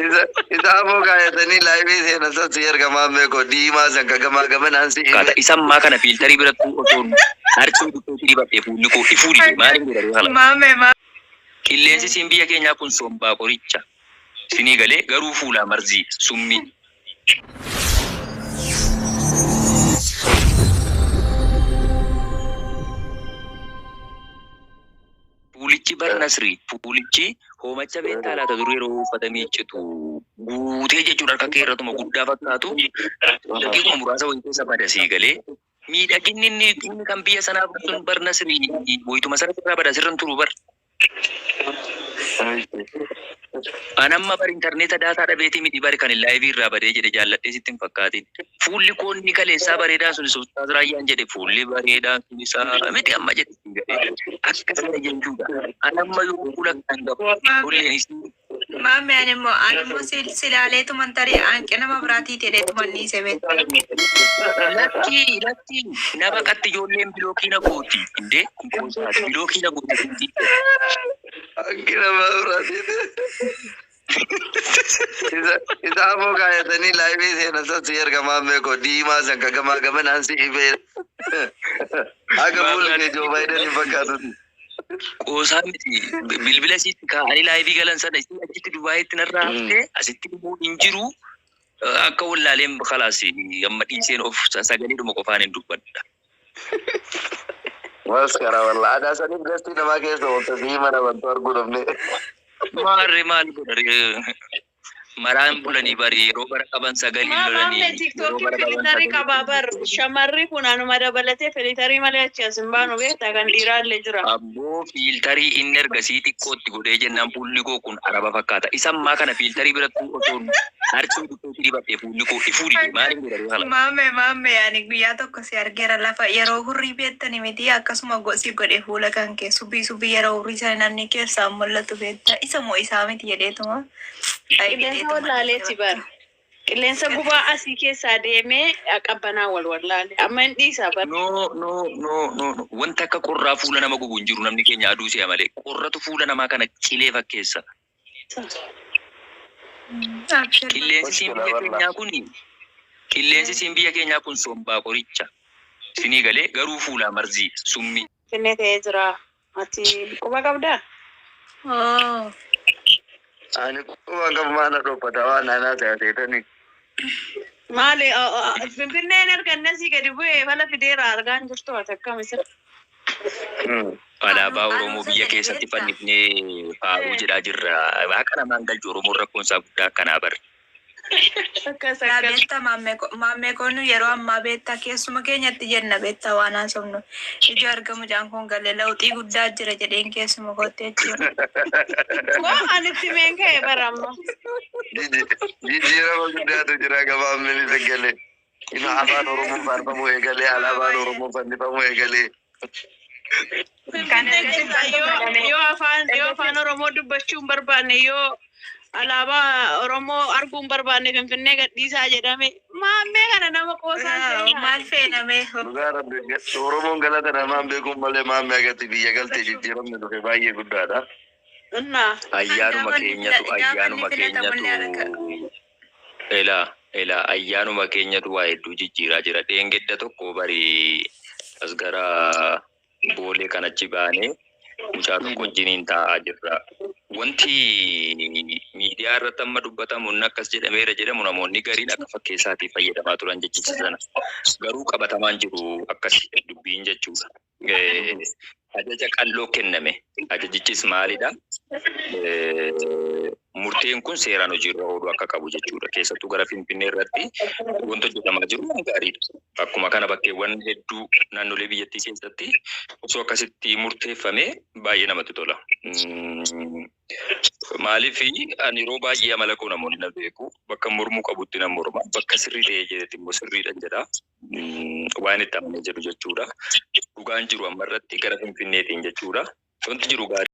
Isa isa afoo kaayatanii live seenan san si erga maammee koo diimaa san ka gamaa gamanaan si Fakkaata. hime. Isa ammaa kana fiiltarii birattuu osoon harcee buqqeetti dibadhe fuulli koo ifuu dide. Maaliin godha ree kalaas. Maame maame. Qilleensi siin biyya keenyaa kun sombaa qoricha. Isinii galee garuu fuulaa marzii, summii. Fuulichi bar Nasri fuulichi hoomacha beektaa laata dur yeroo uffata miiccitu guutee jechuudha harka kee irratuma guddaa fakkaatu daqiiquma muraasa wayii keessa bada sii galee miidhaginni inni inni kan biyya sanaa sun bar Nasri wayituma sana sirraa bada sirra hin turu bar. An amma bar intarneeta daataa dhabeetii miti bari kan laayivii irraa badee jedhe jaalladhee sitti hin fakkaatin. Fuulli koo inni kaleessaa bareedaan sunis Ustaaz Raayyaan jedhe fuulli bareedaan sun isaa miti amma jedhe siin galee akka sana jechuudha. An amma yoo fuula kan qabu ijoolleen isii Maamme ani immoo ani immoo silaaleetuman tarii hanqina mabiraatii jedheetuman dhiise beektaa. Lakkii lakkii na baqatti ijoolleen bilookii na gooti indee bilookii na gooti. Hanqina mabiraatiiti. Isa isa afoo kaayatanii live seenan san si erga maammee koo diimaa san ka gamaa gamanaan si ifee. Haga fuulli kee Joo Baayiden hin fakkaatuti. Qoosaa miti bilbila isiitti kaa'anii laayivii galan sana isii achitti Dubaayitti narraa haftee asitti immoo hin jiru akka wallaaleen kalaas amma dhiiseen of sagaleedhuma qofaan hin dubbadha. Maskara wallah. Aadaa saniif gastii namaa keessa oolte sii mana bantu arguu dhabne. Maarree maal godha ree? Maraan bulanii bari yeroo bara qaban sagal hin Maa lolanii maamme yeroo tiktookiin bara qaban filitarii sagal qabaa bar shamarri kun anuma dabalatee filitarii malee achi as hin baanu beektaa kan dhiiraallee jira. Abboo fiiltarii inni ergasii xiqqootti godhee jennaan fuulli koo kun araba fakkaata. Isa ammaa kana fiiltarii birattuu osoon harcee xiqqootti dibadhe fuulli koo ifuu dide maaliin godha ree kalaas. Maamme maamme ani guyyaa tokko si argeera lafa yeroo hurrii beektani miti akkasuma si godhe fuula kan kee subii subii yeroo hurrii sana namni keessaa mul'atu beekta isa moo isaa miti jedheetuma ay Qilleensa jedheetuma dhiise wallaaleeti bar. bakka. Qilleensa gubaa asii keessaa deemee qabbanaa wal wallaale. Amma hin dhiisa bar. No no no no no wanta akka qorraa fuula nama gubu hin jiru namni keenya aduu se'a malee qorratu fuula namaa kana cilee fakkeessa. Abshir Qilleensi siin Mushkila biyya wallah. keenyaa kun qilleensi siin biyya keenyaa kun sombaa qoricha isinii galee garuu fuulaa marzii summii. Finfinnee ta'ee jira. Ati quba qabdaa? Oh. Ani quba qabu maana dhoffata waan anaa taatee. Maali Finfinneen erga innasii gadi bu'ee fala fideera argaa hin jirtu ati akkam isa? Alaabaa Anu Oromoo anu biyya jedhe keessatti beekta. fannifnee faaruu jedhaa jirra. Haqa namaan galchu Oromoon rakkoon isaa guddaa akkanaa bar. Akkas Laa akkas. beekta maammee koonu yeroo ammaa beekta keessuma keenyatti jenna beekta waan haasofnu ija arga mucaan kun galee lawxii guddaa jira jedheen keessuma kootti jechuudha. Koo ani itti meen ka'e bara amma. Jijjiirama guddaatu jira gabaan minisa galee. Ifa afaan Oromoo faarfamuu eegalee alaabaan Oromoo fannifamuu eegalee. Kan Finfinnee ergasii keessaa maaltu yoo godhame? yoo afaan yoo afaan Oromoo dubbachuu hin barbaanne yoo alaabaa Oromoo arguu hin barbaanne Finfinnee gadhiisaa jedhame maammee kana nama qoosaan seenaa. Maal feename? Dhugaa rabbi Oromoon galata namaan beekuun malee maammee agatti biyya galtee jijjiiramni dhufe baay'ee guddaadha. Innaa. Ayyaanuma Gaafa inni keenyatu gaafa inni ayyaanuma filatamu illee keenyatu harka. Elaa elaa ayyaanuma keenyatu waa hedduu jijjiiraa jira. Dheengadda tokko bari as gara Boolee kanatti baanee mucaa tokko wajjiniin taa'aa jirra. Wanti miidiyaa irratti amma dubbatamu inni akkas jedhameera jedhamu namoonni gariin akka fakkeessaatiif fayyadamaa turan jechicha sana. Garuu qabatamaan jiru akkas dubbiin jechuudha. Ajaja qalloo kenname. Ajajichis maalidha? Murteen kun seeraan hojiirra ooluu akka qabu jechuudha. Keessattuu gara Finfinnee irratti wanti hojjetamaa jiru waan gaariidha. Akkuma kana bakkeewwan hedduu naannolee biyyattii keessatti osoo akkasitti murteeffamee baay'ee namatti tola. Maaliif ani yeroo baay'ee amala koo namoonni na beeku bakka mormuu qabutti nan morma bakka sirrii ta'ee jedhetti immoo sirriidhan jedha. Waan itti amanee jedhu jechuudha. Dhugaan jiru amma irratti gara Finfinneetiin jechuudha. Wanti jiru gaarii.